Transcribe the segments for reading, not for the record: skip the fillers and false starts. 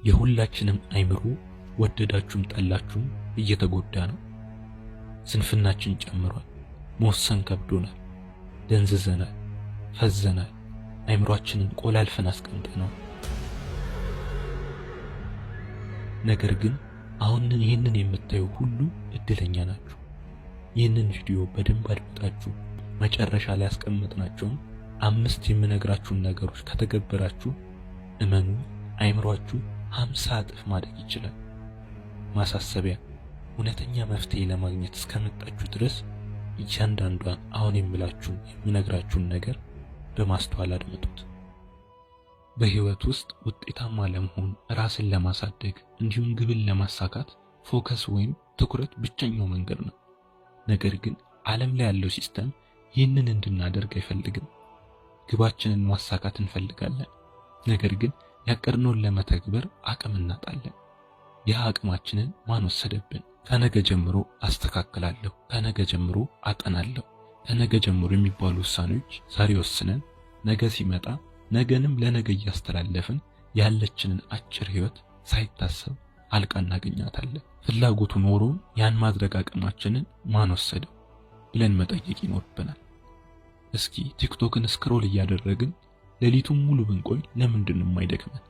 የሁላችንም አይምሮ ወደዳችሁም ጠላችሁም እየተጎዳ ነው። ስንፍናችን ጨምሯል። መወሰን ከብዶናል። ደንዝዘናል፣ ፈዘናል። አይምሯችንን ቆላልፈን አስቀምጠነዋል። ነገር ግን አሁን ይህንን የምታዩ ሁሉ እድለኛ ናችሁ። ይህንን ቪዲዮ በደንብ አድምጣችሁ መጨረሻ ላይ ያስቀመጥናቸውን 5 የምነግራችሁን ነገሮች ከተገበራችሁ እመኑ አይምሯችሁ 50 እጥፍ ማደግ ይችላል። ማሳሰቢያ፣ እውነተኛ መፍትሄ ለማግኘት እስከመጣችሁ ድረስ እያንዳንዷን አሁን የምነግራችሁን ነገር በማስተዋል አድምጡት። በህይወት ውስጥ ውጤታማ ለመሆን፣ ራስን ለማሳደግ እንዲሁም ግብን ለማሳካት focus ወይም ትኩረት ብቸኛው መንገድ ነው። ነገር ግን ዓለም ላይ ያለው system ይህንን እንድናደርግ አይፈልግም። ግባችንን ማሳካት እንፈልጋለን፣ ነገር ግን ያቀድነውን ለመተግበር አቅም እናጣለን። ያ አቅማችንን ማን ወሰደብን? ከነገ ጀምሮ አስተካክላለሁ፣ ከነገ ጀምሮ አጠናለሁ፣ ከነገ ጀምሮ የሚባሉ ውሳኔዎች ዛሬ ወስነን ነገ ሲመጣ ነገንም ለነገ እያስተላለፍን ያለችንን አጭር ህይወት ሳይታሰብ አልቃ እናገኛታለን። ፍላጎቱ ኖሮን ያን ማድረግ አቅማችንን ማን ወሰደው ብለን መጠየቅ ይኖርብናል። እስኪ ቲክቶክን scroll እያደረግን ሌሊቱን ሙሉ ብንቆይ ለምንድን ነው የማይደክመን?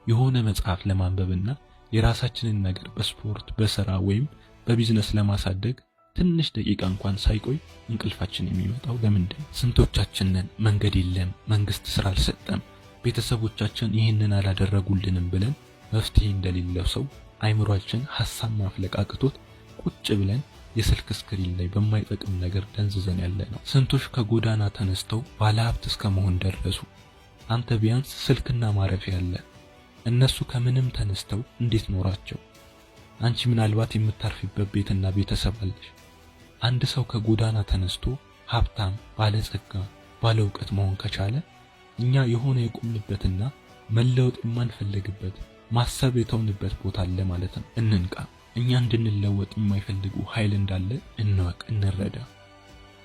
የሆነ መጽሐፍ ለማንበብና የራሳችንን ነገር በስፖርት፣ በስራ ወይም በቢዝነስ ለማሳደግ ትንሽ ደቂቃ እንኳን ሳይቆይ እንቅልፋችን የሚመጣው ለምንድን ነው? ስንቶቻችንን መንገድ የለም፣ መንግስት ስራ አልሰጠም፣ ቤተሰቦቻችን ይህንን አላደረጉልንም ብለን መፍትሄ እንደሌለው ሰው አይምሯችን ሐሳብ ማፍለቅ አቅቶት ቁጭ ብለን የስልክ screen ላይ በማይጠቅም ነገር ደንዝዘን ያለ ነው። ስንቶች ከጎዳና ተነስተው ባለሀብት እስከ መሆን ደረሱ። አንተ ቢያንስ ስልክና ማረፊያ አለ። እነሱ ከምንም ተነስተው እንዴት ኖራቸው? አንቺ ምናልባት የምታርፊበት ቤትና ቤተሰብ አለሽ። አንድ ሰው ከጎዳና ተነስቶ ሀብታም፣ ባለጸጋ፣ ባለእውቀት መሆን ከቻለ እኛ የሆነ የቆምንበትና መለወጥ የማንፈልግበት ማሰብ የተውንበት ቦታ አለ ማለት ነው። እንንቃ። እኛ እንድንለወጥ የማይፈልጉ ኃይል እንዳለ እንወቅ፣ እንረዳ።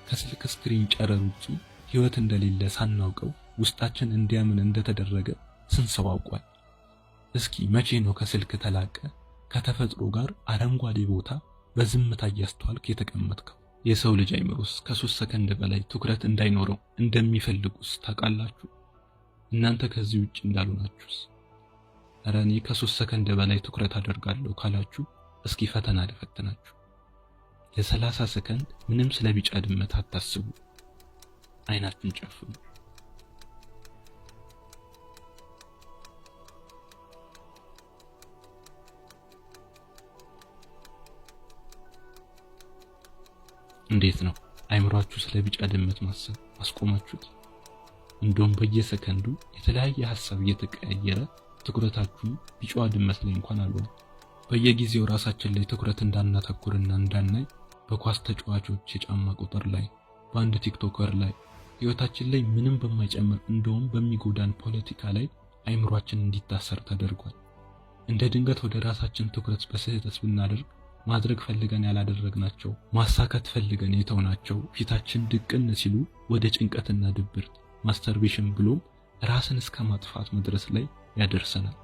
ከስልክ screen ጨረር ውጪ ህይወት እንደሌለ ሳናውቀው ውስጣችን እንዲያምን እንደተደረገ ስንት ሰው አውቋል? እስኪ መቼ ነው ከስልክ ተላቀ ከተፈጥሮ ጋር አረንጓዴ ቦታ በዝምታ እያስተዋልክ የተቀመጥከው? የሰው ልጅ አይምሮስ ከ3 ሰከንድ በላይ ትኩረት እንዳይኖረው እንደሚፈልጉስ ታውቃላችሁ? እናንተ ከዚህ ውጭ እንዳልሆናችሁስ? ኧረ እኔ ከ3 ሰከንድ በላይ ትኩረት አደርጋለሁ ካላችሁ እስኪ ፈተና ልፈትናችሁ። ለ30 ሰከንድ ምንም ስለ ቢጫ ድመት አታስቡ። አይናችሁን ጨፍኑ። እንዴት ነው አይምሯችሁ ስለ ቢጫ ድመት ማሰብ አስቆማችሁት? እንደውም በየሰከንዱ የተለያየ ሐሳብ እየተቀያየረ ትኩረታችሁ ቢጫዋ ድመት ላይ እንኳን አልሆነ። በየጊዜው ራሳችን ላይ ትኩረት እንዳናተኩርና እንዳናይ በኳስ ተጫዋቾች የጫማ ቁጥር ላይ፣ በአንድ TikToker ላይ፣ ህይወታችን ላይ ምንም በማይጨምር እንደውም በሚጎዳን ፖለቲካ ላይ አይምሯችን እንዲታሰር ተደርጓል። እንደ ድንገት ወደ ራሳችን ትኩረት በስህተት ብናደርግ ማድረግ ፈልገን ያላደረግናቸው፣ ማሳካት ፈልገን የተውናቸው ፊታችን ድቅን ሲሉ ወደ ጭንቀትና ድብርት፣ masturbation ብሎም ራስን እስከ ማጥፋት መድረስ ላይ ያደርሰናል።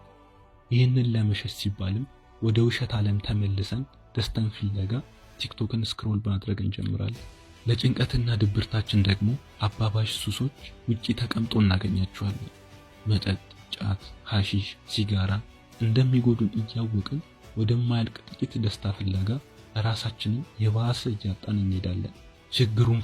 ይህንን ለመሸሽ ሲባልም ወደ ውሸት ዓለም ተመልሰን ደስታን ፍለጋ ቲክቶክን scroll ማድረግ እንጀምራለን። ለጭንቀትና ድብርታችን ደግሞ አባባሽ ሱሶች ውጪ ተቀምጦ እናገኛቸዋለን። መጠጥ፣ ጫት፣ ሐሺሽ፣ ሲጋራ እንደሚጎዱን እያወቅን ወደማያልቅ ጥቂት ደስታ ፍለጋ ራሳችንን የባሰ እያጣን እንሄዳለን። ችግሩን